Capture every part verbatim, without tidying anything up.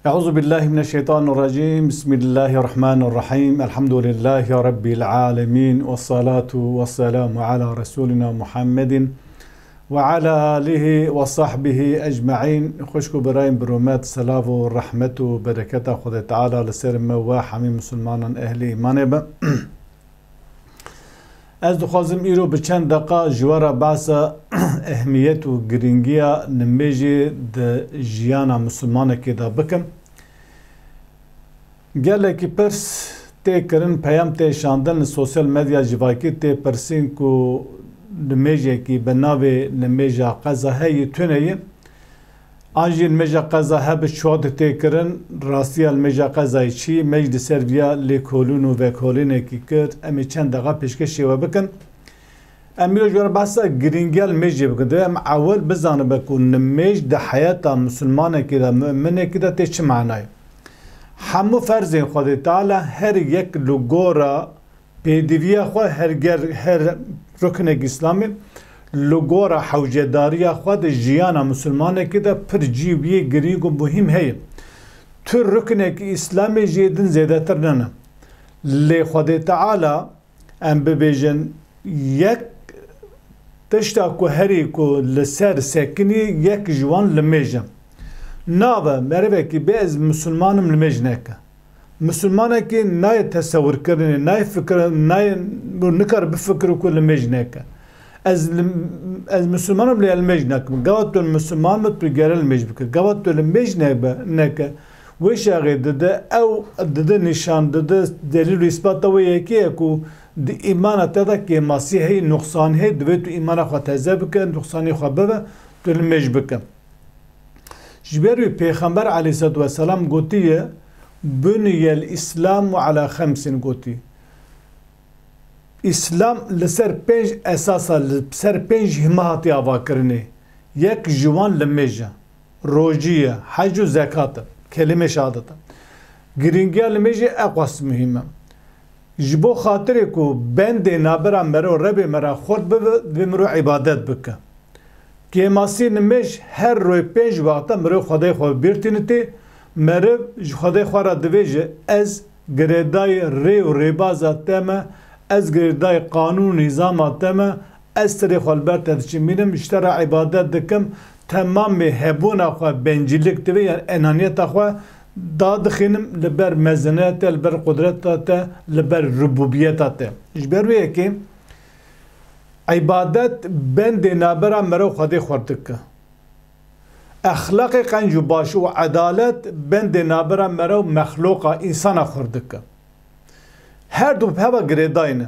أعوذ بالله من الشيطان الرجيم. بسم الله الرحمن الرحيم. الحمد لله رب العالمين. والصلاة والسلام على رسولنا محمد وعلى آله وصحبه أجمعين. Xwişk û birayên bi rûmet, selav û rehmet û bereketa Xwedê Teala li ser me we hemî misilmanan ehlî îmanê be. Ez dixwazim îro bi çend deqa ji we re behsa ehmiyet û girîngiya nimêjê di jiyana misilmanekê de bikim. Gelekî pirs tê kirin, peyam tê şandin, li sosyal medya civakî tê pirsîn ku nimêjekî bi navê nimêja qeza heye, tune ye. An jî nimêja qeza hebe çawa tê kirin, rastiya nimêja qezayê çi, me jî li ser viya lêkolîn û vekolînekî kir, em ê çend deqa pêşkêşê we bikin. Em îro ji we re behsa girîngiya nimêjê bikin. Divê em ewil bizanibe ku nimêj di heyata misilmanekî de, muminekî de tê çi manayê. Hemû ferzên Xwedê Teala her yek li gora pêdiviya xwe, her ger, her ruknek Îslamê li gora hewcedariya xwe di jiyana misilmanekî de pir cî wî yê girîng û muhîm heye. Tu ruknek Îslamê ji yê din zêdetir nene. Lê Xwedê Teala, em bibêjin, yek tişta ku herî ku li ser sekinî, yek ji wan nimêj e. Nabe merivekî bê ez misilman im nimêj neke. Misilmanekî nayê tesewirkirinê, nayê fikir, nayê, nikare bifikire ku nimêj neke. Ez li, ez misilman im lê nimêj nakim. Gava tu misilman be, tu gere nimêj bike. Gava tu nimêj nebe, neke. Wê şexê dide, ew dide nîşan, dide delîl û îsbata wê yekê ye ku di îmana te de kêmasî heye, nuqsan heye, divê tu îmana xwe teze bike, nuqsanê xwe bibe, tu nimêj bike. Ji ber wî Pêxember aleyhisselatu vesselam gotiye, "Buniyel Îslamu ala xemsin," gotî. Îslam li ser pênc esasa, li ser pênc hima hatiye avakirinê. Yek ji wan nimêj e, rojî ye, hec û zekat e, kelîmê şehadet e. Girîngiya nimêjê eqas muhîm e. Ji bo xatirê ku bendê nabera mero Rebê me re xurt bibe, divê miro îbadet bike. Kêmasî nimêj her roy pênc wexta mirov Xwedê xwe bîr tînitê, meriv ji Xwedê xwe re divêje, "Ez girêdayî rê û rêbaza te me, ez girêdayî qanûn û nîzama te me, ez sirê xwe li ber te diçimînim, ji te re îbadet dikim, temamê hebûna xwe, bencîlik divê, yan enaniyeta xwe dadixînim li ber mezineta te, li ber qudreta te, li ber rububiyeta te." Ji ber wê yekê, Îbadet bendê nabera mero Xwedê xurt dike. Exlaqê qenc û baş û edalet bendê nabera mero mexloqa însana xurt dike. Her du bi heva girêdayî ne.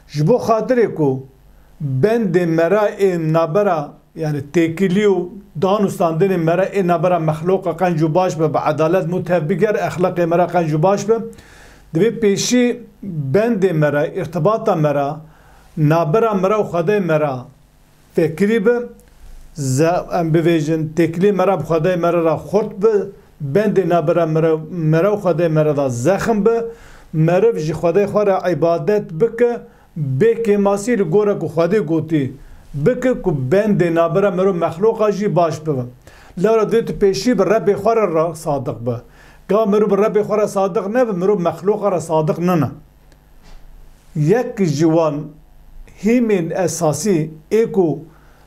Ji bo xatirê ku bendê mera ê nabera, yani têkilî û dan û standinê mera ê nabera mexloqa qenc û baş be, bi edalet mû tev biger, exlaqê mera qenc û baş be, divê pêşî bendê mera, îrtibata mera, nabera mera û Xwedê mera fekirî bi, ze-, em bivêjin, têkilî mera bi Xwedê mera re xurt bi, bendê nabera mera, mera û Xwedê mera de zexm bi, meriv ji Xwedê xwe re îbadet bike, bê kêmasî li gora ku Xwedê gotî bike, ku bendê nabera mero mexloqa jî baş bibe. Lewra dê tu pêşî bi Rebê xwe re, re sadiq be. Ga mero bi Rebê xwe re sadiq nebe, mero mexloqa re sadiq nine. Yek ji wan hîmên esasî ê ku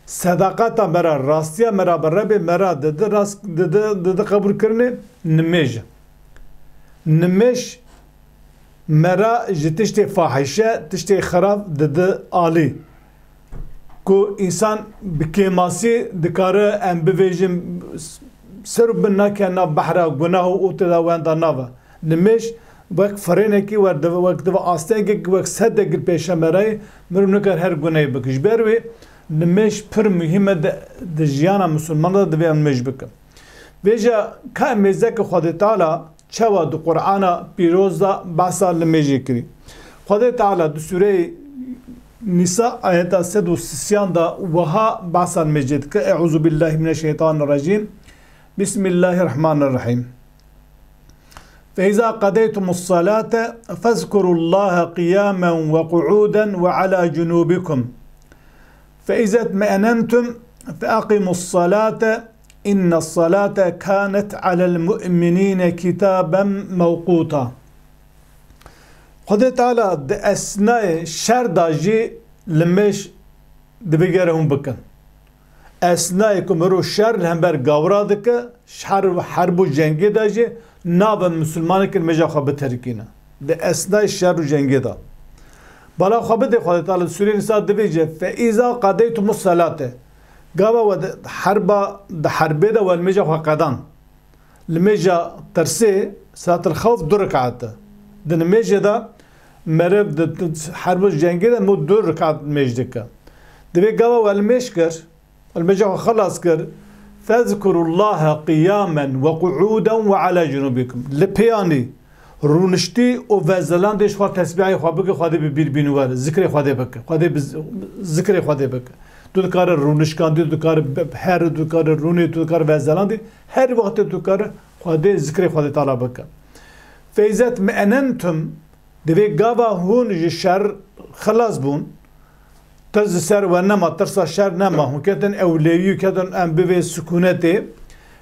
sedaqeta me re, rastiya me re bi Rebê me re dide rast, dide, dide qebûlkirinê, nimêj e. Nimêj me re ji tiştê fahîşe, tiştê xirab dide alî. Ku însan bi kêmasî dikare, em bivêjin, ser û bin nake nav behra gunah û tê de wenda nave. Nimêj wek firênekî wer dive, wek dive astengek, wek sedek li pêşe me re ye, mirov nikare her gunehê bike. Ji ber wê nimêj pir muhîm e di, di jiyana misilmana de divê em nimêj bikin. Vêca ka em mêzeke Xwedê Teala çawa di Qur'ana pîroz de behsa nimêjê kirî. Xwedê Teala di sûreyê Nîsa ayeta sed û sisiyan de wiha behsa nimêjê dike, Eûzubillahimineşşeytanirracîm. Bismillahirrahmanirrahîm. فإذا قضيتم الصلاة فاذكروا الله قياما وقعودا وعلى جنوبكم فإذا اطمأننتم فأقيموا الصلاة "Inne salate kanet alel mu'minîne kitaben mewquta." Xwedê Teala di esnayê şer da jî limêj divê gere hûn bikin. Esnayê ku mirov şer li hember gawira dike, şer, herb û cengê de jî nabe misilmanekî limêja xwe biterikîne. Di esnayê şer û cengê de. Bala xwe bidê Xwedê Teala li Sûreyê Nisa dibêje, "Fe îza qedeytumus salate." Gava we di herba, di herbê de we limêja xwe qedan. Limêja tirsê, salatul xewf, du rekat e. Di nimêjê de meriv di, di herb û cengê de mû du rekat nimêj dike. Divê gava we limêj kir, limêja xwe xilas kir, "Fezkurullaha qiyamen ve qu'uden ve ala cunubikum." Li pêyanî rûniştî û vezelandê ji xwe tesbîhê xwe bike, Xwedê bi bîr bîn wer, zikrê Xwedê bike, Xwedê bi z-, zikrê Xwedê bike. Tu dikare rûnişkandî, tu dikare be-, herî, tu dikare rûnê, tu dikare vezelandî, her wextê tu dikare Xwedê, zikrê Xwedê Teala bike. Feyzet mi enentum, divê gava hûn ji şer xilas bûn, tirs ji ser we nema, tirsa şer nema, hûn ketin ewleyî, ketin em bivê sikûnetê.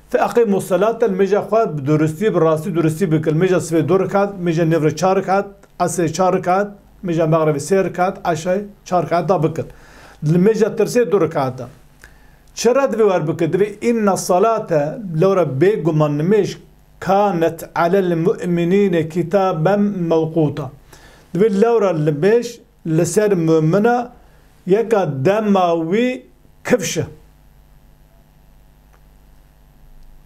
Fe eqîmu selate, limêja xwe bi duristî, bi rastî duristî bikin. Limêja sibê du rekat, limêja nêvrê çar rekat, esrê çar rekat, limêja mexribê sê rekat, eşayê çar rekat da bikin. Limêja tirsê du rekat da. Çira divê wer bike? Divê inna salate, lewra bêguman nimêj, kanet alel mu'minîne kitaben mewquta. Divê lewra limêj li ser mumina yeka dema wî kifş e.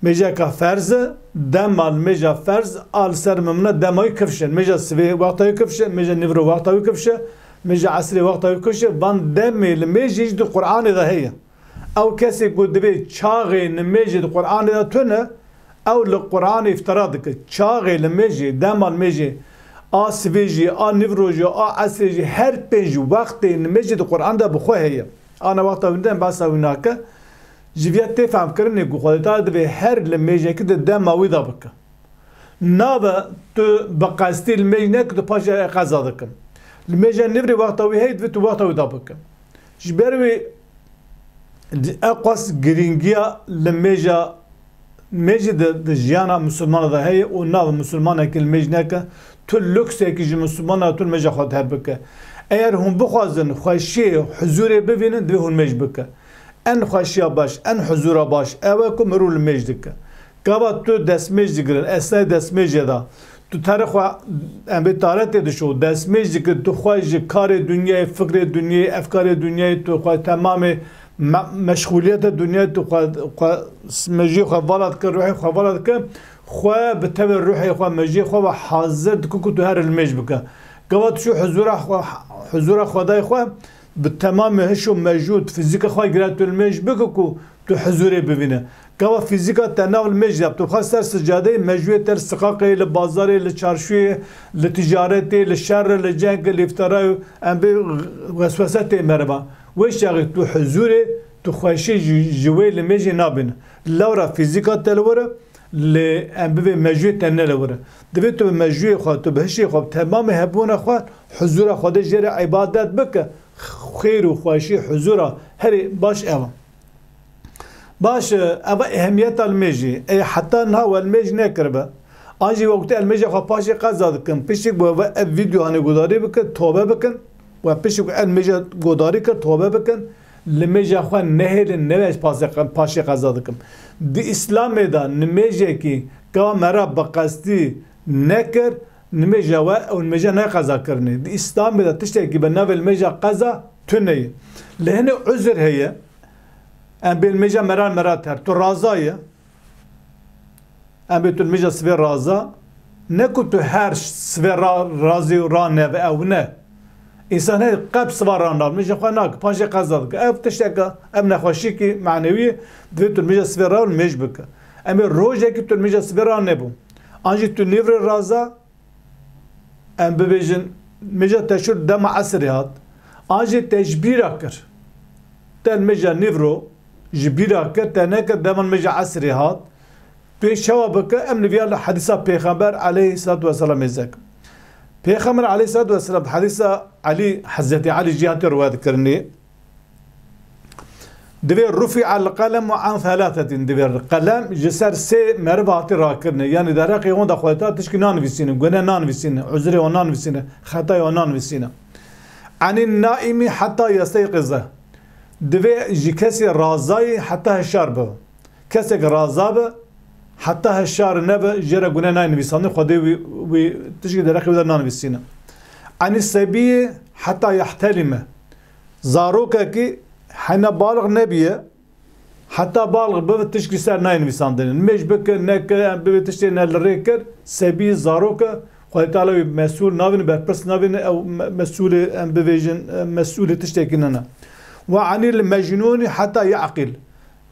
Mêjeka ferz e, dema li mêja ferz a li ser mumina dema wî kifş e. Mêja sibê wexta wî kifş e, mêja nîvro wexta wî kifş e, mêja esrê wexta wî kifş e. Van demê li mêjê jî di Qur'anê de heye. Ew kesê ku divê çaxê nimêjê di Qur'anê de tune, ew li Qur'anê îftira dike. Çaxê nimêjê, dema nimêjê, a sivê jî, a nîvro jî, a esrê jî, her pênc wextê nimêjê di Qur'an de bi xwe heye. Ana wexta wî de behsa wî nake. Ji viya tê fehmkirinê ku Xwedê Teala divê her nimêjekî di dema wî de bike. Nabe tu bi qestî limêj neke, tu paşê qeza dikin. Limêja nîvrê wexta wî heye, divê tu wexta wî de bikin. Ji ber wê di-, eqas girîngiya limêja, limêjê di, di jiyana misilmana de heye û nabe misilmanekî limêj neke, tu luksekî ji misilmana tu limêja xwe tevî bike. Eger hûn bixwazin xweşiyê, huzûrê bibînin, divê hûn limêj bike. En xweşiya baş, en huzura baş ew e ku mirov limêj dike. Gava tu destmêj digirin, esnayê destmêjê de, tu terê xwe, em bê taretê dişo, destmêj dikir, tu xwe ji karê dinyayê, fikrê dinyayê, efkarê dinyayê, tu xwe temamê me-, meşxuliyeta dinyayê, tu xwe, xwe mejiyê xwe vala dikir, ruhê xwe vala dikir, xwe bi tevê ruhê xwe, mejiyê xwe ve hazir dikir ku tu here limêj bike. Gava tu çû huzura xwe, huzura Xwedayê xwe, bi temamê hiş û mejû, tu fîzîka xwe gire tu limêj bike ku tu huzûrê bivîne. Gava fîzîka te nav limêj de, tu xwe ser sicadeyê, mejûyê te li siqaqê, li bazarê, li çarşûyê, li ticaretê, li şerê, li cengê, li îftarayê, em bê weswese tê meriva. Wê çaxê tu huzûrê, tu xweşî ji, ji wê limêjê nabîne. Lewra fîzîka te li wir e, lê em bivê mejûyê te ne li wir e. Divê tu bi mejûyê xwe, tu bi hişê xwe, bi temamê hebûna xwe, huzûra Xwedê jê re îbadet bike. Xêr û xweşî, huzûra herî baş ev e. Baş e, eva ehemiyeta limêjê. Ê heta niha we limêj nekiribe. An jî wekî limêja xwe paşê qeza dikin. Piştî ku we ev vîdeo hanê gudarî bikin, tobe bikin. We piştî ku ev limêja gudarî kir, tobe bikin. Limêja xwe nehêlin, nebe paşê qe-, paşê qeza dikim. Di Îslamê de nimêjekî ka me re bi qestî nekir, nimêja we ew nimêja ne qeza kirinê. Di Îslamê de tiştekî bi navê limêja qeza tune ye. Li hinê uzir heye, em bê limêja meran mera ter. Tu raza ye. Em bê tu limêja sibê raza. Ne ku tu her sibê ra-, razî û raneve, ew ne. Însan her qep siva ranav, limêja xwe nake, paşê qeza dike. Ev tişteke, ev nexweşiyekî manewî ye, divê tu limêja sibê ra limêj bike. Em ê rojekî tu limêja sibê ranebû. An jî tu nîvrê raza, em bibêjin, limêja te şûr dema esrê hat. An jî te ji bîra kir. Te limêja nîvro ji bîra kir, te nekir dema limêja esrê hat. Tu yê çawa bike? Em li viya li hedîsa Pêxember aleyhisselatu vesselam ê zekim. Pêxember aleyhisselatu vesselam, hedîsa Elî, Hezretî Elî jî hatiye riwayet kirinê. Divê rufi'el qelemu an thelâthetin, divê qelem ji ser sê meriv hatî rakirine. Yanî derheqê wan de Xwedê Teala tişkî nanivîsîne, gune nanivîsîne, uzrê wan nanivîsîne, xetayê wan nanivîsîne. Anîn naîmî heta yesteyqize. Divê ji kesê razayî heta hişar bibe. Kesek raza be, heta hişar nebe, jê re gune nayê nivîsandin, Xwedê wî, wî tişkî derheqê wî de nanivîsîne. Anî sebîyî heta yehtelîme. Zarokekî hene balix nebiye, heta balix bibe tişkî ser nayê nivîsandinê. Nimêj bike, neke, em bibê tiştê ne li rê kir, sebî, zaroke, Xwedê Teala wî mesûl navîne, berpirs navîne, ew me-, mesûlê, em bivêjin, e, mesûlê tiştekî nine. Ve anîl mecnûnî heta ye'qîl.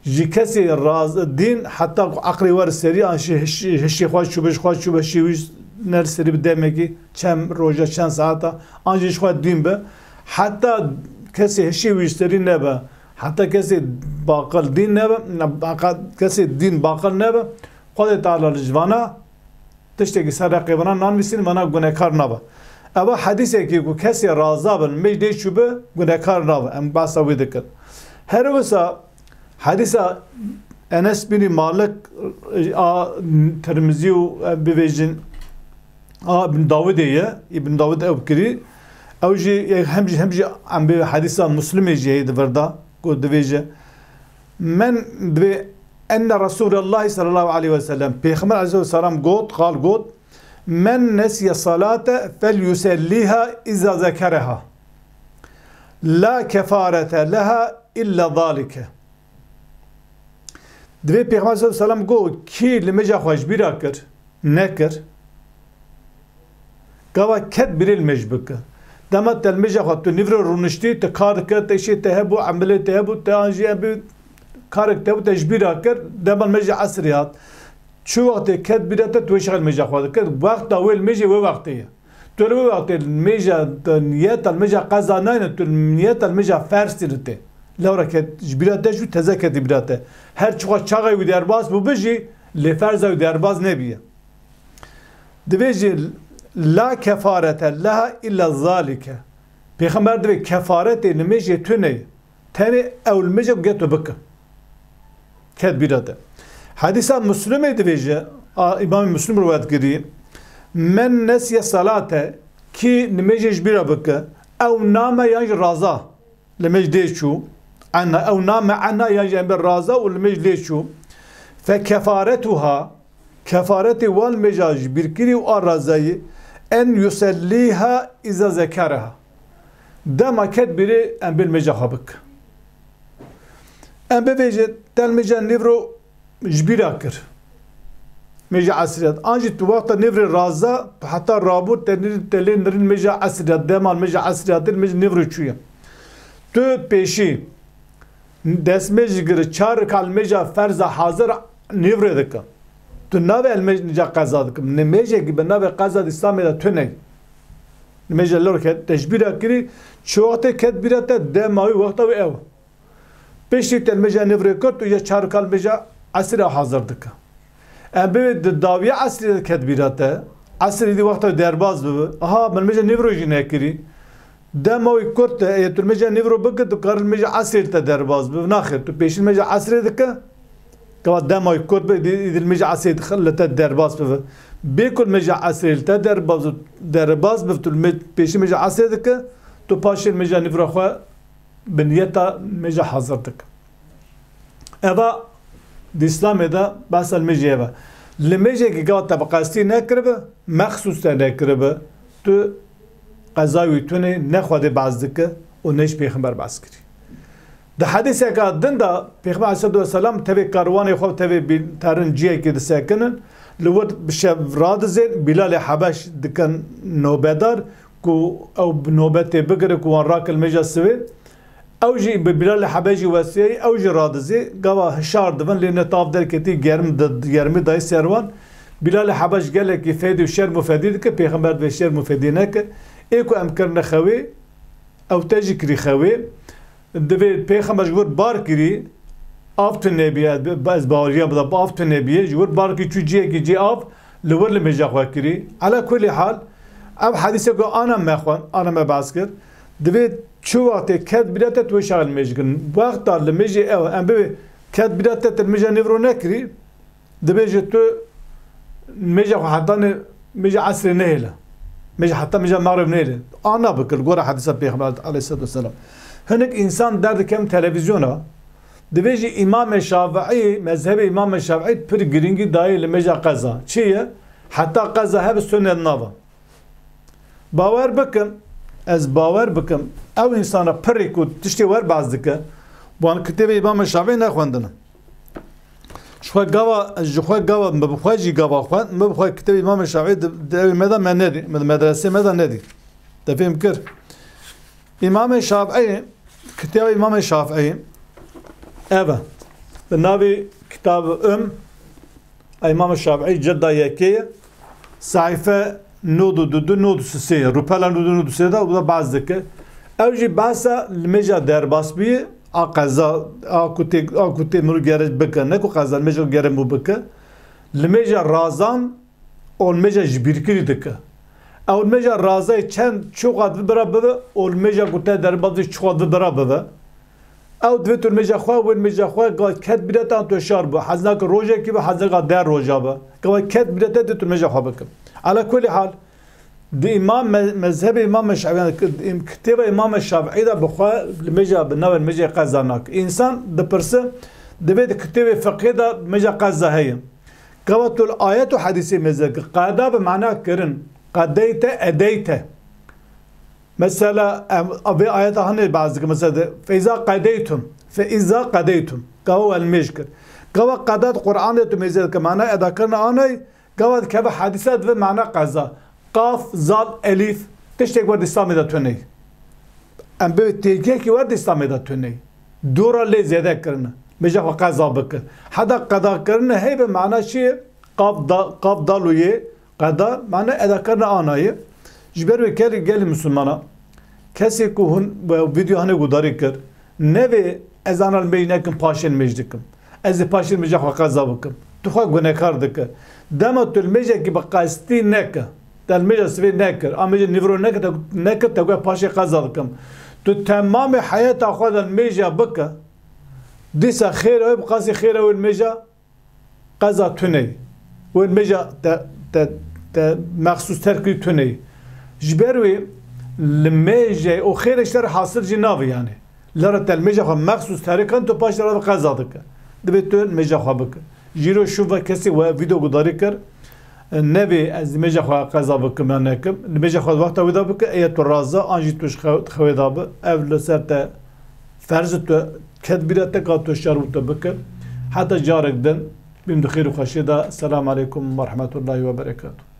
Ji kesê raz-, dîn heta ku eqlê were serî, an jî hiş-, hişê xwe çûbe, ji xwe çûbe, hişê wî ne li serî bi demekî, çend roja, çend saeta, an jî ji xwe dîn be. Heta kesê hişê wî ji serî nebe, heta kesê baqil dîn nebe, heta kesê dîn baqil nebe, Xwedê Teala li ji vana tiştekî ser reqê vana nanivîsîne, vana gunekar nabe. Eva hedîsekî ku kesê raza bin, mêj dê çûbi, gunekar nabe. Em behsa wî dikin. Her wisa hedîsa Enes binî Malik a Tirmizî û, em bivêjin, a Ibn Dawidê ye. Ibn Dawid ew kirî. Ew jî, hem jî, hem jî em bi hedîsa Muslimê jî heye di vir de, ku divêje, Men divê enne Resulallah sallallahu aleyhi ve sellem, Pêxember aleyhisselam got, qal got, "Men nesiye salate fel yuselliha iza zekereha. La kefarete leha illa zalike." Divê Pêxember sallallahu aleyhi ve sellem got, "Kî limêja xwe ji bîra kir, nekir, gava ket birê limêj bike." Dema te limêja xwe tu nîvro rûniştî, te kar dike, te îşê te hebû, emelê te hebû, te an jî em bi karek te hebû, te ji bîra kir, dema limêja esrê hat. Çi wextê ket bîra te, tu wê şexê limêja xwe dike. Wexta wê limêjê wê wextê ye. Tu li wê wextê limêja, tu niyeta limêja qeza nayne, tu niyeta limêja fersî li tê. Lewra ket ji bîra te jû teze ketî bîra te. Her çiqas çaxê wî derbas bû bijî, lê ferza wî derbas nebiye. Divê jî la kefarete leha illa zalike. Pêxember divê kefaretê nimêjê tune ye. Tenê ew nimêje ku geto bike. Ket bîra te. Hedîsa Muslimê divêje, a, Îmamê Muslim riwayet kirî, "Men nesiye salate", kî nimêjê ji bîra bike, ew name yan jî raza. Limêj lê çû, ena, ew name ena, yan jî em bê raza û limêj lê çû. Fe kefaretuha, kefaretê wan limêja ji bîrkirî û a razayî, en yuselliha iza zekereha. Dema ket bîrê em bê limêja xwe bik. Em bivêje te limêja nîvro ji bîra kir. Mêja esriyat. An jî tu wexta nêvrê raza, tu heta rabû te nirîn, te lê nirîn mêja esriyat. Dema mêja esriyatê mêj nêvrê çûye. Tu pêşî destmêj digire, çar rikal mêja ferza hazir nêvrê dike. Tu navê el mêj nîca qeza dikim. Nimêjekî bi navê qeza di Îslamê de tune. Nimêja lor ke te ji bîra kirî, çi wextê ket bîra te, dema wî wexta wî ew. Piştî te limêja nêvrê kir, tu ya çar rikal mêja esrê hazir dike. Em bê di dawiya esrê de ket bîra te, esrê dî wexta derbaz bibe. Aha, min limêja nêvrê jî nekirî. Dema wî kurt e, ê tu limêja nêvrê bike, tu karî limêja esrê te derbaz bibe. Naxêr, tu pêşî limêja esrê dike. Gava dema wî kurt be, dî, dî limêja esrê dixil li te derbaz bibe. Bê ku limêja esrê li te derbaz, derbaz bibe, tu limê-, pêşî limêja esrê dike, tu paşê limêja nêvrê xwe bi niyeta mêja hazir dike. Eva di Îslamê de behsa limêjê eve. Limêjekî gava te bi qestî nekiribe, mexsûs te nekiribe, tu qezayê wî tune, ne Xwedê behs dike û ne jî Pêxember behs kirî. Di hedîseka din de Pêxember aleyhisselatu vesselam tevê karwanê xwe, tevê bî-, terin ciyekê disekinin, li wir bi şev radizên, Bîlalê Hebeş dikin nobedar, ku ew bi nobetê bigire ku wan rake limêja sivê. Ew jî bi Bîlalê Hebejî wesiyayî, ew jî radizî, gava hişar dibin, lê ne tav derketî, germ di-, germî dayî ser wan. Bîlalê Hebej gelekî fedî û şerm û fedî dike, Pêxember divê şerm û fedî neke. Ê ku em kirine xewê, ew te jî kirî xewê. Divê Pêxember ji wir bar kirî, av tune bîye, ez baweriya bida, av tune bîye, ji wir bar kirî çû ciyekî cî av, li wir limêja xwe kirî. Ala kulî hal, ev hedîsek ku ana me xwend, ana me behs kir, divê Çi wextê ket bîra te, tu wê şaxê limêj dikin. Wexta limêjê ew, em bibê ket bîra te, tu limêja nêvro nekirî, dibêje tu limêja xwe heta nê-, limêja esrê nehêle. Limêja heta limêja mexrib nehêle. A nabikir, li gora hedîsa Pêxember aleyhisselatu vesselam. Hinek însan derdikevin televîzyona, dibêjî Îmamê Şafiî, mezhebê Îmamê Şafiî pir girîngî dayê limêja qeza. Çi ye? Heta qeza hebe sünnet nava. Bawer bikim, ez bawer bikim, ew însana pirê ku tiştê wer behs dike, wan kitêbê Îmamê Şafî nexwendine. Ji xwe gava, ji xwe gava, min bi xwe jî gava xwend, min bi xwe kitêbê Îmamê Şafî di, di evê me de me nedî, min di medresê me de nedî. Te fêm kir? Îmamê Şafî, kitêba Îmamê Şafî, ev e. Bi navê Kitab-ı Ümm, Îmam Şafîî cilda yekê ye. Sayfe nod û du, nod û sê ye. Rûpela nod û du, nod û sê de, û da behs dike. Ew jî behsa limêja derbasbûyî, a qeza, a ku tê, a ku tê mirov gere bike. Ne ku qeza, limêja gere mirov bike. Limêja razan û limêja jibîrkirî dike. Ew limêja razayê çend çi qat vi bira bibe û limêja ku te derbas bûyî çi qat vi bira bibe. Ew divê tu limêja xwe, wê limêja xwe, ga ket bîra te an tu şar bû. Hez nake rojekî be, hez nake deh roja be. Gava ket bîra te dê tu limêja xwe bike. Ala kulî hal, di îmam me-, mezhebê Îmam Şafî, yanî ki-, im-, kitêba Îmam Şafîî de bi xwe limêja bi navê limêjê qeza nake. Însan dipirse, divê di kitêbê fiqhê de limêja qeza heye. Gava tu li ayet û hedîsê mêze ki qeda bi mana kirin, qedeyte, edeyte. Mesela, em, vê ayeta hanê behs dike, mesela de, "Fe iza qedeytum, fe iza qedeytum." Gava we limêj kir. Gava qeda di Qur'an de tu mêze dike, mana edakirina anay, gava dikeve hedîsa dibe mana qeza. Qaf, zal, elîf, tiştek wer di Îslamê de tune ye. Em bê têkekî wer di Îslamê de tune ye. Dora lê zêde kirine. Mêja xwe qeza bike. Heta qeda kirine hey be mana çi ye? Qaf da-, qaf dal û yê, qeda, mane edakirina anayê. Ji ber wê ker gelê misilmana, kesê ku hûn we vîdeo hane gudarî kir, nevê ez ana limêj nekim, paşê limêj dikim. Ez ê paşê limêja xwe qeza bikim. Tu xwe gunekar dike. Dema tu limêjekî bi qestî neke, te limêja sivê nekir, a limêja nîvro neke, te, nekir, te got paşê qeza dikim. Tu temamê heyeta xwe de limêja bike, dîsa xêra wê bi qasî xêra wê limêja qeza tune ye. Wê limêja te, te, te mexsûs terkî tune ye. Ji ber wê limêjê û xêrê ji te re hasil jî nabe yanî. Lera te limêja xwe mexsûs terk kan, tu paşê re qeza dike. Divê tu limêja xwe bike. Jîro şûn ve kesê we vîdeo gudarî kir, nevê ez limêja xwe qeza bikim ya nekim. Limêja xwe wexta wê de bike, eya tu raza, an jî tu ji xew-, xewê de bi. Ev li ser te ferz e, tu ket bîra te ka tu şer û tu bike. Heta carek din, bîm di xêr û xweşiyê de. Selamu aleykum ve rahmetullahi ve berekatuhu.